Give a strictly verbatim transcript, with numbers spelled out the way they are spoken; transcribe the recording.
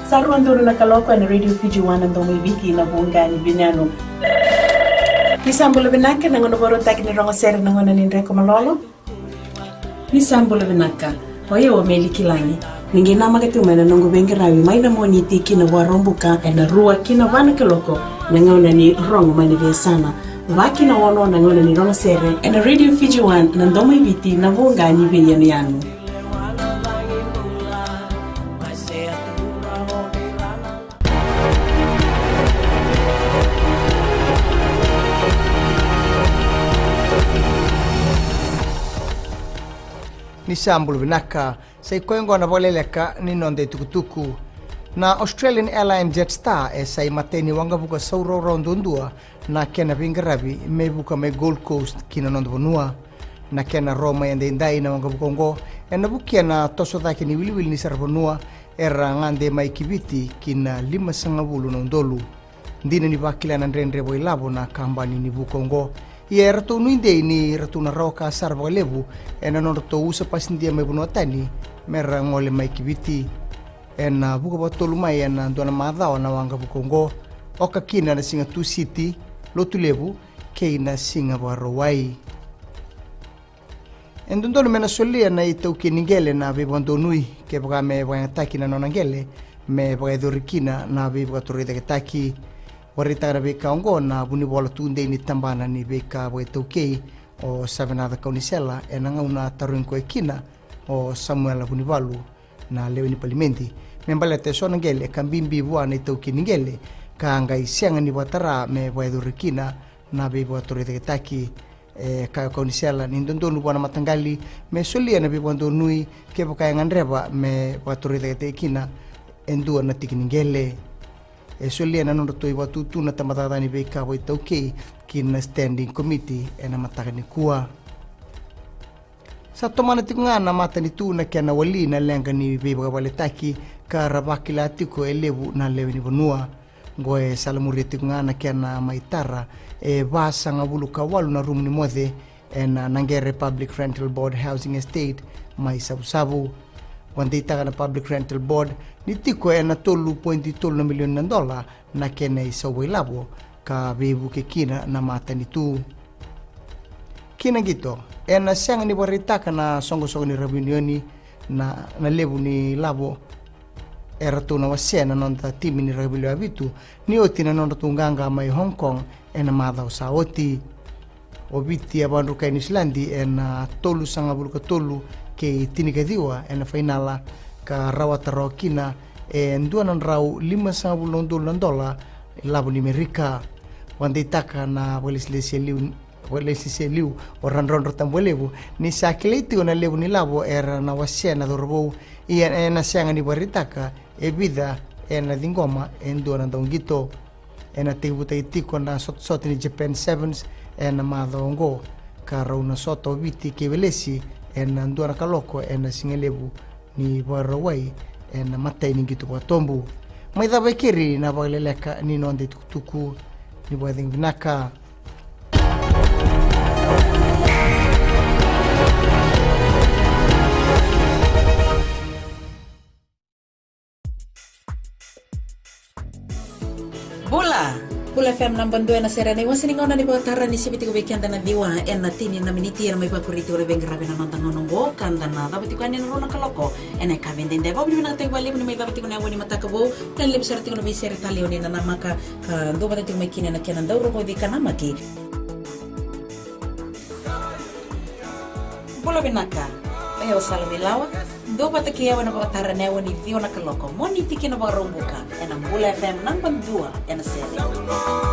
Sa rua donu na kaloko ena Radio Fiji One, na domo i Viti, na vuqa ni veiyanuyanu. Ni sa bula vinaka, na gauna vakarautaki ni rogo sere, na gauna ni dreko malolo. Ni sa bula vinaka. O yau o Meli Kilagi. Ni qai namaka tiko mai na noqu veiqaravi mai na Moniti ki na Vakaraubuka ena rua ki na va na kaloko, na gauna ni rogo mai na veiyasana. Va ki na ono na gauna ni rogo sere ena Radio Fiji One, na domo i Viti, na vuqa ni veiyanuyanu. Ni sa bula vinaka, sa i koya oqo na vakaleleka ni noda itukutuku. Na Australian airline Jetstar e sa imatai ni waqavuka sauraurau duadua na kena veiqaravi me vuka mai Gold Coast ki na noda vanua. Na kena ro mai edaidai na waqavuka oqo ena vukia na toso cake ni wiliwili ni saravanua era gade mai ki Viti ki na limasagavulu na udolu. Dina ni vakila na dredre vakailavo na kabani ni vuka oqo. Ia e ratou nuidei ni ratou na rawa ka sara vakalevu ena nodratou usa pasidia mai vanua tani me ra gole mai ki Viti. Ena vuka vakatolu mai ena dua na macawa na waqavuka oqo, oka kina na siga Tusiti, Lotulevu, kei na siga Vakarauwai. E dodonu me na solia na itaukei ni qele na veivakadonui kevaka me vakayagataki na nona qele me vakayacori kina na veivakatorocaketaki. Vakaraitaka na veika oqo na vunivola tudei ni tabana ni veika vakaitaukei, o Savenaca Kaunisela, ena gauna tarogi koya kina o Samuela Vunivalu, na lewe ni palimedi, me baleta eso na qele ka bibi vua na itaukei ni qele ka qai sega ni vakatara me vakayacori kina na veivakatorocaketaki. E kaya o Kaunisela ni dodonu vua na mataqali me solia na veivakadonui kevaka e gadreva me vakatorocaketaki kina e dua na tiki ni qele. E solia na nodratou ivakatutu na tabacakacaka ni veika vakaitaukei ki na standing committee ena mataka nikua. Sa tomana tiko ga na matanitu na kena wali na leqa ni veivakavaletaki ka ra vakila tiko e levu na lewe ni vanua. Oqo e salamuria tiko ga na kena mai tara e vasagavulu ka walu na rumu ni moce ena Naqere Public Rental Board Housing Estate mai Savusavu. Vakadeitaka na Public Rental Board ni tiko ena tolu poidi tolu na milioni na dola na kena isau vakailavo ka veivuke kina na matanitu. Ki na qito, ena sega ni vakaraitaka na soqosoqo ni rakavi unioni na, na levu ni lavo eratou na wasea na noda timi ni rakavi lewe vitu ni oti na nodratou qaqa mai Hong Kong ena macawa sa oti. O Viti a vakadrukai Niusiladi ena tolusagavulu ka tolu kei tinikaciwa ena fainala ka rawata rawa kina e dua na drau limasagavulu na udolu na dola lavo ni Merika. Vakadeitaka na vakalesilesi e liu, vakalesilesi e liu o Radrodro Tabualevu ni sa kilai tiko na levu ni lavo era na wasea na cauravou, ia ena sega ni vakaraitaka e vica ena ciqoma e dua na dauqito. Ena tekivutaki tiko na sotasota ni Japan Sevens ena macawa oqo, ka rau na sota o Viti kei Welesi ena dua na kaloko ena sigalevu ni Vakarauwai ena matai ni qito vakatobu. Mai cava e keri na vakaleleka ni noda itukutuku. Ni vakacegu vinaka. Bula! Bula F M naba dua ena sere, na iwase ni gauna ni vakatara ni sivi tiko vei keda na ciwa ena tini na miniti, ena mai vakuri tiko na veiqaravi ena noda gauna oqo, ka da na cava tiko yani ena rua na kaloko ena yakavi edaidai. Vakavinavinakataki vakalevu ni mai cava tiko na aua ni mataka vou, ka levu sara tiko na veisere talei o ni nanamaka ka dua vata tiko mai kina ena kena dau rogoci ka namaki. Bula vinaka. O yau o Sala Vilawa. Dua vata kei au ena vakatara ena aua ni ciwa na kaloko, Moniti ki na Vakaraubuka, ena Bula F M naba dua ena sere.